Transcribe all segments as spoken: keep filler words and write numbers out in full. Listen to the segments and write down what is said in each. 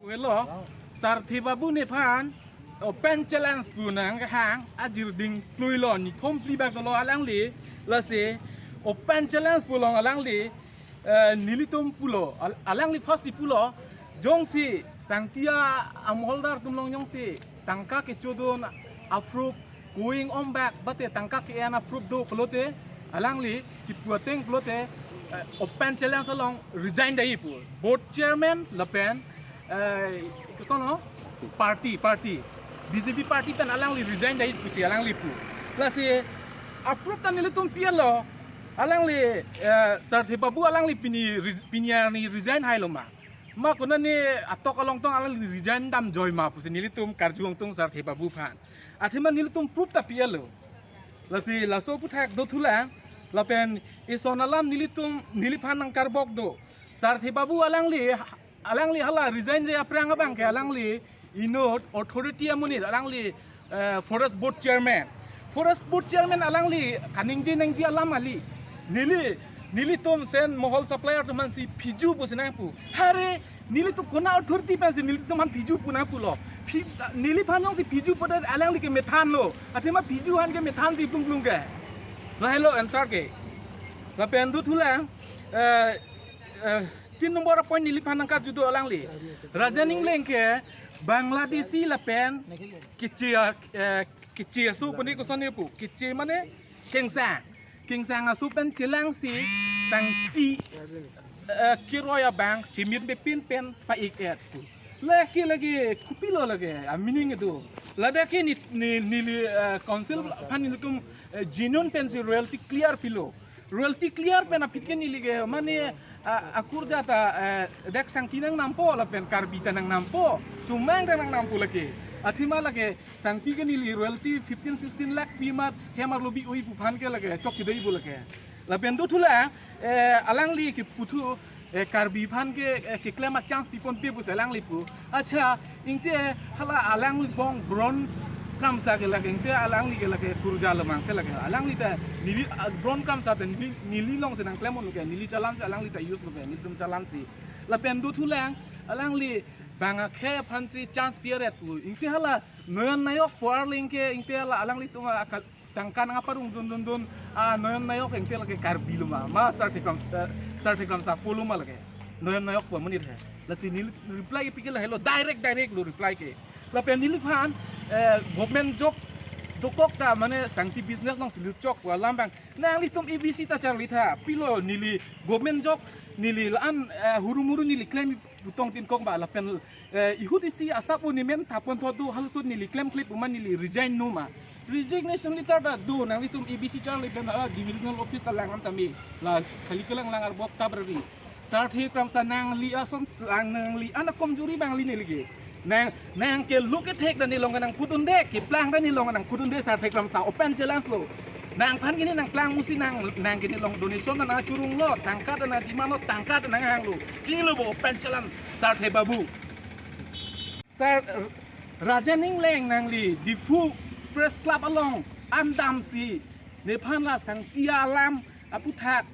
Welo, Sarthe Babu nephan open challenge pu nangkehang ajirding kluilo, nithom phli bak dolo alangli, lasi open challenge pu along alangli, eh, nelitum pulo, al-, alangli first si pulo, jongsi Sangti amoholdar atum along jongsi tangka kechodun a-proof going on back, bate tangka ke-en a-proof do pulote, alangli kipu ateng pulote, eh, open challenge along resign dai pu. Board chairman lapen, eh, koson ho? Party, party. B J P party pen alangli resign dai pusi alangli pu. Lasi a-proof ta nelitum pilo, alangli, eh, Sarthe Babu alangli pini res-, pini arni resign hailo ma? Ma konane atok along tong alangli resign damjoi ma pusi nelitum karju ongtung Sarthe Babu aphan. Athema nelitum proof ta pilo. Lasi laso aphuthak dothulang, lapen ison alam nelitum neliphan nangkarbok do. Sarthe Babu alangli, alangli hala resign je aphrang abang ke alangli inut authority amonit, alangli, eh, forest board chairman. Forest board chairman alangli kaningje nangji alam kali. Neli, nelitum sen mohol supplier atum aphansi phiju pusi nangpu. Hare, nelitum kona authority pensi nelitum aphan phiju pu nangpulo? Phij-, neliphan jongsi phiju pudet alangli ke methanlo. Athema phiju aphan ke methansi plung plung ke. Lahelo answer ke. Lapen dothulang, eh, eh, tin nombor point neliphan nangkarju do alangli. Raja Ningleng ke Bangladeshi lapen keche, eh, keche aso pu ne koson ne pu. Keche mane kengsang. Kengsang aso pen chelangsi Sangti, eh, kiroi abang chimit bepin pen pa-ik et pu. Lake lake kopilo lake a-meaning do. Ladak ke ne, ne, neli, eh, council aphan nelitum, eh, genuine pensi royalty clear pilo. Royalty clear pen aphi ke neli ke mane, ah, akurja ta, eh, dak Sangti nangnampo lapen Karbi ta nangnampo, Chomang ta nangnampo lake. Athema lake Sangti ke neli royalty fifteen sixteen lakh pi amat hem arlo bi-oi pu aphan ke lake chokche dai pu lake. Lapen dothulang, eh, alangli keputhu, eh, Karbi aphan ke, eh, keklem a-chance piponpe pusi alangli pu. Acha, ingte hala alangbong Bron Kramsa ke lake, ingte alangli ke lake kurja lomang ke lake. Alangli ta neli, ah, Bron Kramsa ta neli, neli alongsi nangklemlo ke, neli challan si alangli ta use lo ke, nelitum challan si. Lapen dothulang, alangli bang akhei aphansi chance pi-et pu. Ingte hala Noyon Nayok pu arleng ke, ingte hala alanglitum akal tangka nangparung dun dun dun, ah, Noyon Nayok ingte lake Karbi lo ma? Ma Sarthe Kram, eh, Sarthe Kramsa pulo ma lake? Noyon Nayok pu amonit he. Lasi neli reply pi ke lahelo, direct direct lo reply ke. Lapen neliphan, eh, government job dokok ta mane Sangti business alongsi lutchok pu alam abang. Nanglitum A B C ta charlitha, pilo neli government job neli la-an, eh, huru muru neli klem pu tong tin kok ba lapen, eh, ihut isi asap o nemen thapon thot do, halaso neli klemkle pu ma neli resign no ma? Resignation letter ta do, nanglitum A B C charli pen, ah, divisional office ta lang-an tame. La khali kelang lang arbok ta brari. Sarthe Kramsa nangli ason lang nangli ana komjuri abang li neli ke. Nang, nang ke look attack ta nelong nangpudunde, keplang ta nelong nangpudunde Sarthe Kramsa, open challenge lo. Nangphan ke ne nangplang musi nang, nang ke nelong donation ta nangchurunglo, tangka ta nangdemandlo, tangka ta nanghanglo. Chinilo bo open challenge Sarthe Babu. Sar, Raja Ningleng nangli Diphu Press Club along an damsi nephan la Sangti alam aphuthak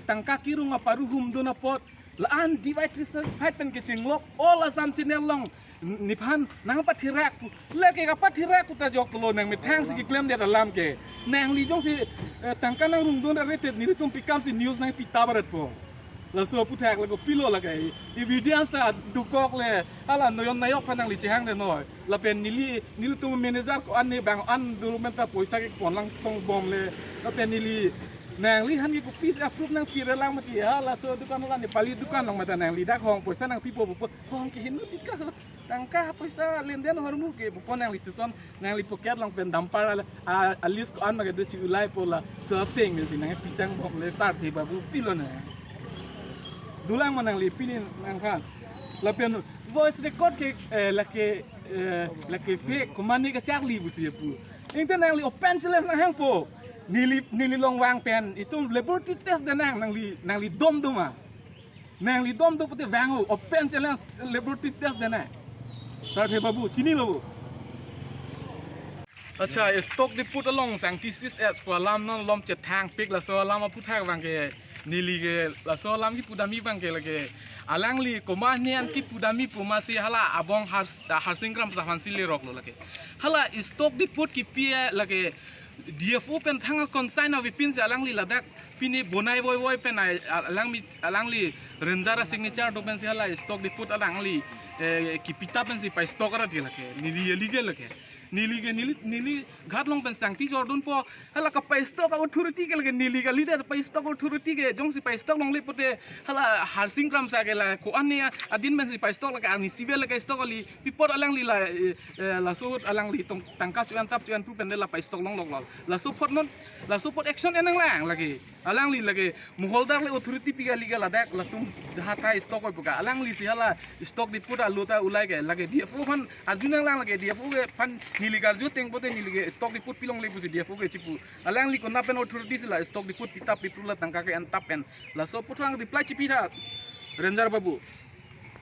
tangka kerung aparu humdun apot la-an divide resistance fight pen kechinglok All Assam Channel along nephan nangpatherak pu. Lake kapatherak pu ta joklo, nangmethang si keklemdet alam ke. Nangli jongsi, eh, tangka nangrungdun arete nelitum pikam si news nangpi ta barat po. Laso aphuthak lake pilo lake evidence ta dokok le, hala Noyon Nayok aphan nangli chehangde noi. Lapen neli, nelitum manager ko-an ne bang an dolo menta poisa kepon lang tongbom le. Lapen neli, nangli aphan ke kopisi a-proof nangpi relang mati, ha, laso dukan la Nepali dukan along mata nangli dak hong poisa nangpipo pupo, hong ke hinu tika ho. Tangka poisa lenden hormu ke pupo, nangli season nangli pocket along pen dampar ala, a, a list ko-an ma kedo chi ulai po, laso ateng si nangpi tangbom le Sarthe Babu pilo na. Dolang ma nangli pini nangphan. Lapen voice record ke, eh, lake, eh, lake fake, komane kacharli pusi pu. Ingte nangli open challenge nanghangpo. Neli, neli along vang pen itum laboratory test de nang, nangli, nangli dom do ma? Nangli dom do pute vang o, open challenge laboratory test de nang. Sarthe Babu, chinilo bo. Acha, Stoke Depot along Sangti six S pu alam nangmalom chethangpik, laso alam aphuthak abang ke neli ke laso alam kipu dam abang ke lake Alangli komat ne an kipudamji pu ma si hala abong Har-, Harsing Kramsa aphan si lerok lo lake. Hala stock depot kipi lake D F O pen thang consign avepin si alangli ladak pini bonai voivoi pen ai-, alangli, alangli ranger a-signature do pen si hala stock depot alangli, eh, kipitap pen si pa-stock arat ke lake. Neli illegal lake. Neli ke neli, neli ghat along pen sangti jordun po. Hala ka pa-stock a-authority ke lake neli kali de, pa-stock authority ke jongsi pa-stock longle pute hala Harsing Kramsa ke la ko-an ne adin pen si pa-stock lake, arni sibe lake stock kali, pi apot alangli la, eh, eh, laso ahut alangli tong tangka cho-an tap cho-an pu pen de la pa-stock longlok lo. Laso apot non, laso apot action en nanglang lake. Alangli lake moholdar le authority pi kali ke ladak latum jahat ta stock oi pu ka. Alangli si hala stock depot alu ta ulai ke lake D F O aphan arju nanglang lake, D F O ke aphan neli karju ateng pute neli ke stock depot pi longle pusi D F O ke chipu. Alangli konat pen authority si la stock depot pitap pipru la tangka ke-en tap pen. Laso apot thang reply chipi tha Ranger Babu.